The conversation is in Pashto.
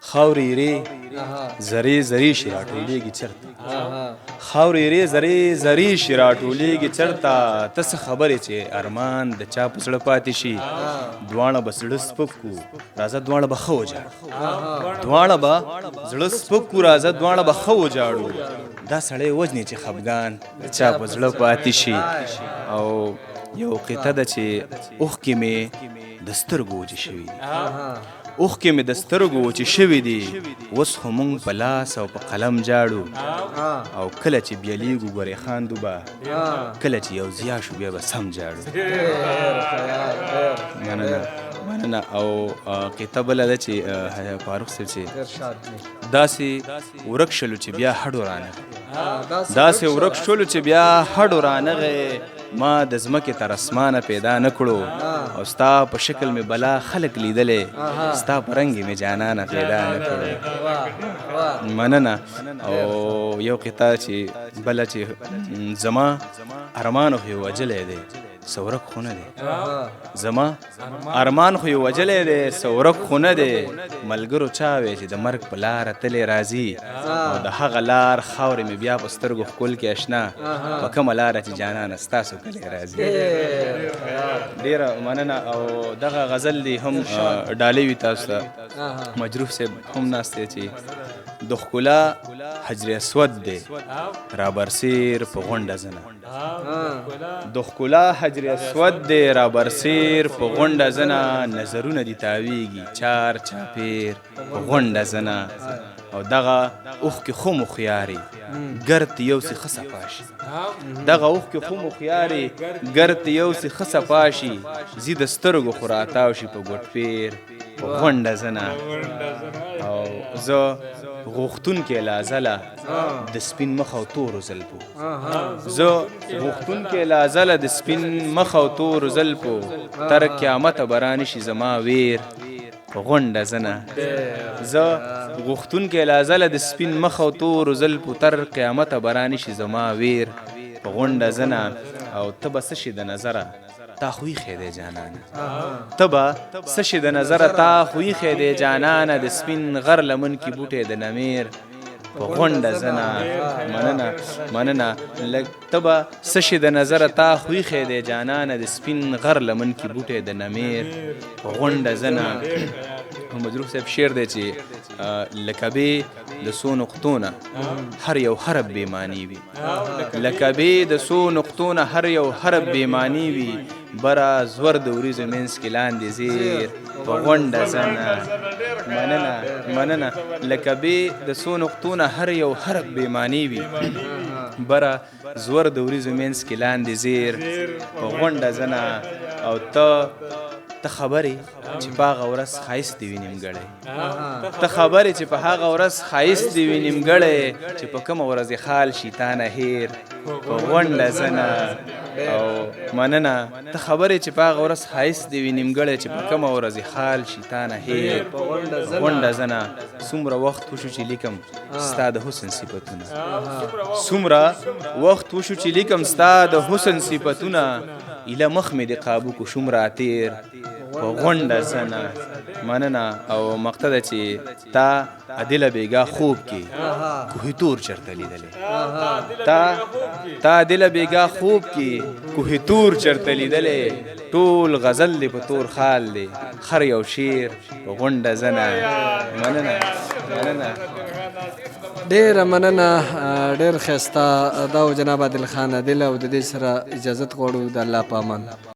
خاورې ایرې ذرې ذرې شي راټولېږي چرته، خاورې ایرې ذرې ذرې شي راټولېږي چرته، ته څه خبرې چې ارمان د چا په زړه پاتې شي. دواړه به زړه سپک کو، راځه دواړه به ښه وژاړو، دواړه به زړه سپک کو، راځه دواړه به ښه وژاړو. دا سړی وژني چې خفګان د چا په زړه پاتې شي. او یو قطعه ده چې اوښکې مې د سترګو وچې شوې دي، اوښکې مې د سترګو وچې شوې دي، اوس خو مونږ په لاس او په قلم جاړو، او کله چې بیلیږو ګورې خاندو به، کله چې یو ضیا شو بیا به سم جاړو. مننه مننه. او قطعه بله ده چې فاروق صاحب چې داسې ورک شلو چې بیا هډو رانغی، داسې ورک شولو چې بیا هډو رانغی، ما د ځمکې تر اسمانه پیدا نه کړو، او ستا په شکل مې بلا خلک لیدلی، ستا په رنګ مې جانانه پیدا نه کړو. مننه. او یو قطعه چې بله چې زما ارمان خو یې وژلی دی څه ورک خو نه دی، زما ارمان خو یې وژلی دی څه ورک خو نه دی، ملګرو چا وی چې د مرګ په لاره تللی راځي، او د هغه لار خاورې مې بیا په سترګو ښکل کې اشنا، په کومه لاره چې جانانه ستاسو کلی راځي. ډېره مننه. او دغه غزل دی هم ډالۍ وي تاسو ته، مجروح صاحب هم ناست دی چې د ښکلا حجر اسود دی رابرسیر په غونډه زنه، د ښکلا حجر اسود دی رابرسیر په غونډه زنه، نظرونه دي تاویږي چار چاپیر په غونډه زنه، او دغه اوښکې خو مو خیارې ګرد یو څه ښه صفا شي، دغه اوښکې خو مو خیارې ګرد یو څه ښه صفا شي، ځي د سترګو خو راتاو شي په ګوټ پیر په غونډه زنه. او زه غوښتونکی لا ځله د سپین مخ او تورو زلفو، زه غوښتونکی لا ځله د سپین مخ او تورو زلفو، تر قیامته به رانشي زما ویر په غونډه زنه، زه غوښتونکی لا ځله د سپین مخ او تورو زلفو، تر قیامته به رانشي زما ویر په غونډه زنه. او ته به څه شي د نظره تا خو ایښی دی جانانه، ته به څه شي د نظره تا خو ایښی دی جانانه، د سپین غر لمن کې بوټی د نمیر په غونډه زنه. مننه مننه. لږ ته به څه شي د نظره تا خو ایښی دی جانانه، د سپین غر لمن کې بوټی د نمیر په غونډه زنه. مجروح صاحب شعر دی چې لکه بې د څو نقطو نه هر یو حرف بې معنی وي، لکه بې د څو نقطو نه هر یو حرف بې معنی وي، بره زور د وریځو منځ کې لاندې زیر په غونډه زنه. مننه مننه. لکه بې د څو نقطو نه هر یو حرف بې معنی وي، بره زور د وریځو منځ کې لاندې زیر په غونډه زنه. او ته ته خبرې چې په هغه ورځ ښایست دی وي نیمګړی، ته خبرې چې په هغه ورځ ښایست دی وي نیمګړی، چې په کومه ورځ یې خال شي تا نه هېر په غونډه زنه. او مننه. ته خبرې چې په هغه ورځ ښایست دی وي نیمګړی، چې په کومه ورځ یې خال شي تا نه هېر غونډه زنه. څومره وخت وشو چې لیکم ستا د حسن صفتونه، څومره وخت وشو چې لیکم ستا د حسن صفتونه، ایله مخ مې د قابو کو شوم راتیر په غونډه زنه. مننه. او مقته ده چې تا عادله بیګا خوب کې کوه تور چرته لیدلې، تا عادله بیګا خوب کې کوه تور چرته لیدلې، ټول غزل دی په تور خال دی خر یو شعر په غونډه زنه. مننه مننه. ډېره مننه، ډېر ښایسته. دا و جناب عادل خان عادل، او د دې سره اجازت غواړو. د الله په امان.